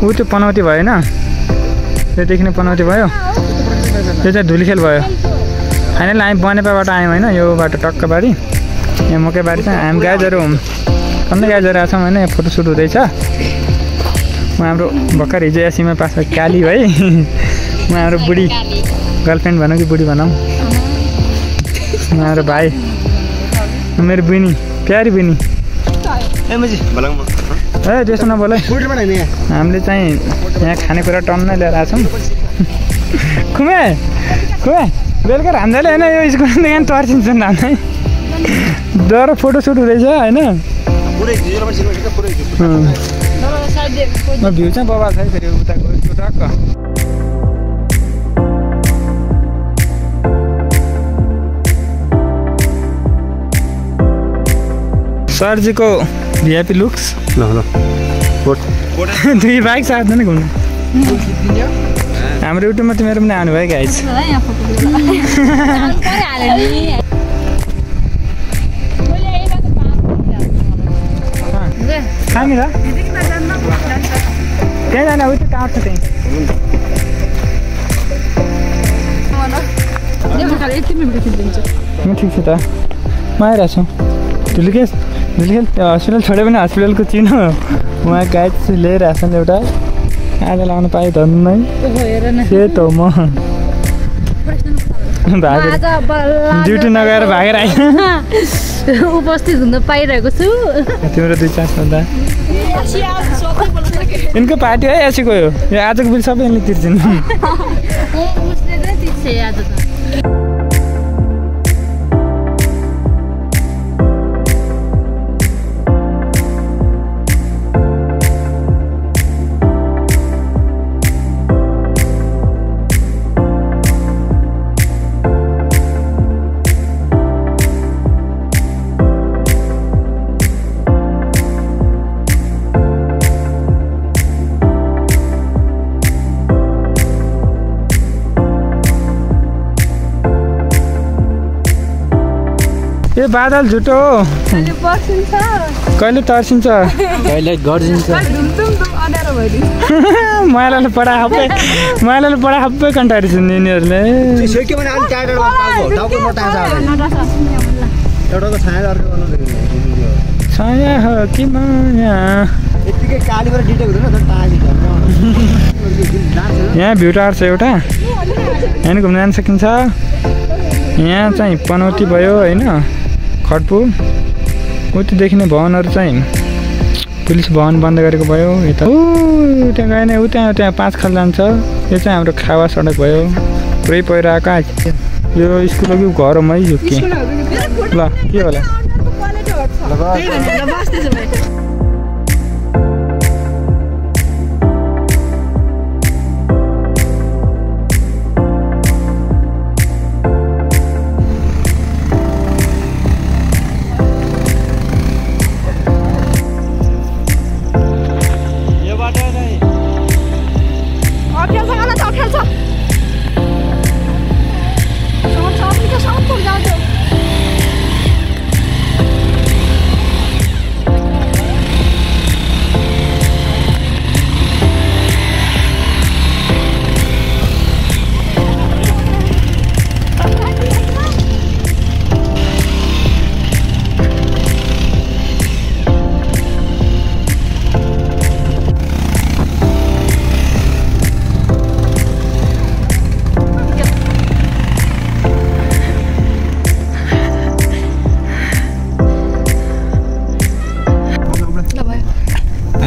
ऊ त्यो पनौती भयो होइन त्योदेखि नै पनौती भयो त्यो चाहिँ धुलीखेल भयो फाइनल हामी बनेपाबाट आयौँ होइन यो बाटो टक्क बारी यहाँ मकै बारी चाहिँ हामी गाइजहरू कम्दै गाइजहरू आएको छौँ होइन यहाँ फोटोसुट हुँदैछ म हाम्रो भर्खर हिजो एसीमा पास भयो काली है म हाम्रो बुढी गर्लफ्रेन्ड भनौँ कि बुढी भनौँ म हाम्रो भाइ मेरो बहिनी प्यारी बहिनी ए त्यसो नबोल हामीले चाहिँ यहाँ खानेकुरा टन्नै लिएर आएको छौँ खुमे बेलुका हाम्दाले होइन यो स्कुलदेखि तर्सिन्छन् हाम्रै डर फोटोसुट हुँदैछ होइन भ्यू चाहिँ बबाल छ फेरि उताको टक्क सरजीको भिआइपी लुक्स ल दुई बाइक साथ नै घुम्नु हाम्रो युट्युबमा त मेरो पनि आउनु भयो गाइज कहाँनिर त्यहाँ जाने उयो टाढो छ त्यहीँ म ठिक छु त म आइरहेको छु धुलीखेल हस्पिटल छोड्यो भने हस्पिटलको चिनो उहाँ गाइड ल्याइरहेको छन् एउटा आज लाउनु पाएँ धन्नै सेतो म भागेर ड्युटी नगएर भागेर आएँ उपस्थित हुन पाइरहेको छु तिम्रो 2-4 भन्दा यिनको पार्टी है एसीको यो आजको बिल सबै यिनले तिर्छन् यो बादल झुटो हो कहिले तर्सिन्छ कहिले गर्जिन्छ मैलाले पढा हप्पै कन्टारिन्छन् यिनीहरूले छाया हो कि माया यहाँ भ्यू टावर छ एउटा यहाँ घुम्न जान सकिन्छ यहाँ चाहिँ पनौती भयो होइन खड्पु उति देखिने भवनहरू चाहिँ पुलिस भवन बन्द गरेको भयो यता त्यहाँ गएन त्यहाँ 5 खाल जान्छ यो चाहिँ हाम्रो खावा सडक भयो पुरै पहिरो आएको यो स्कुल हो कि घर हो यो के ल के होला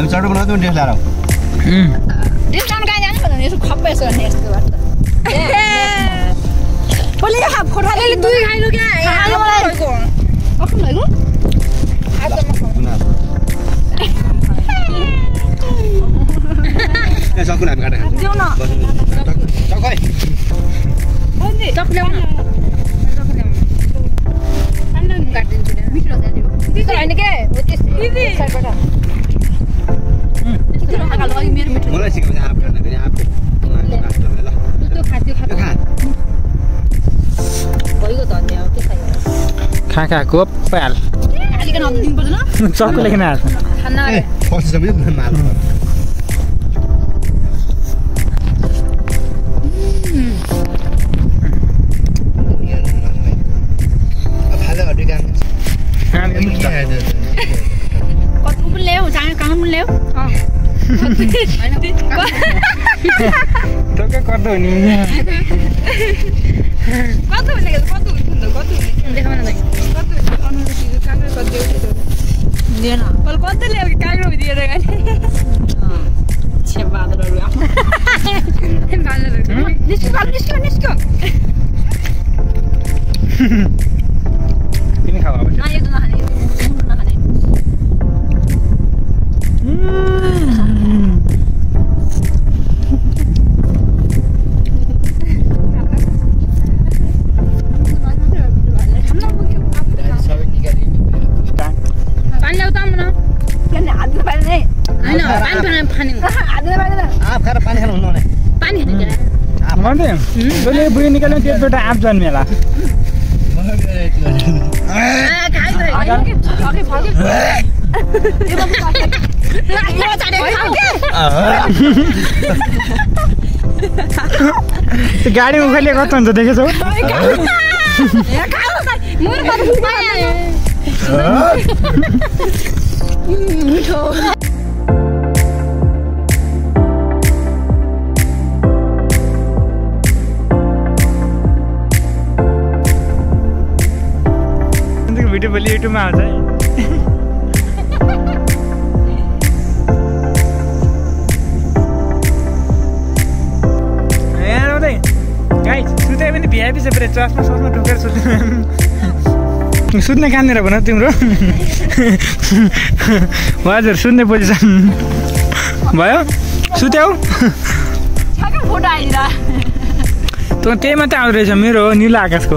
चाटो बनाउँदै ड्रेस लाएर ड्रेस लाउन कहाँ जानु भन्दा यसो खप्पै यसो गर्ने यस्तो गर्छ बोले खा फोटाले दुई खाइलो क्या खानु मलाई अफुन लाग्यो आज म खाउँ ए सकुन हामी काटेर खान्छौँ देऊ न चकै ओन्दी चक ल्याउन चक ल्याउन अन्ना काट्दिन्छु नि मिठो छ त्यो मिठो हैन के हो त्यस्तै साइडबाट मलाई सिकाउँछ आप खाना फेरि आप ल त्यो खाद्य खा भइगयो धन्य के चाहियो खा कोप पाल आलिकन हल्दी दिनु पर्दैन चक्कु लेख्न आछ खाना ए फस सबै माल टक्कै कस्तो हुने कस्तो हुने के कस्तो हुन्छ कस्तो हुने देखाउन न कस्तो अनुरोध कागज कति उठ्यो दिएन बल कति ल्यायो कागज दिएर गए छे बादलहरु बादलहरु निस्क्यो तिमी खाऊ अब यो त नखाने मुन्नु नखाने पानी ल्याउ त आउन किन हात नपाल्ने हैन पानी खाने हात नपाल्ने आप खाएर पानी खानु हुन्न भने पानी खाने भन्दै तैँले बुढी निकाल्यो त्यसबाट आँप जन्मेला गाडी उखाले कस्तो हुन्छ देखेछौ भिडियो भोलि युट्युबमा आउँछ है गाई सुते पनि भिआइपी छ पुरै चस्मा सस्मा ढोकेर सुत्ने कहाँनिर भन तिम्रो हजुर सुत्ने पोजिसन भयो सुत्यौ फोटो आइदिँदा त्यही मात्रै आउँदो रहेछ मेरो निलो आकाशको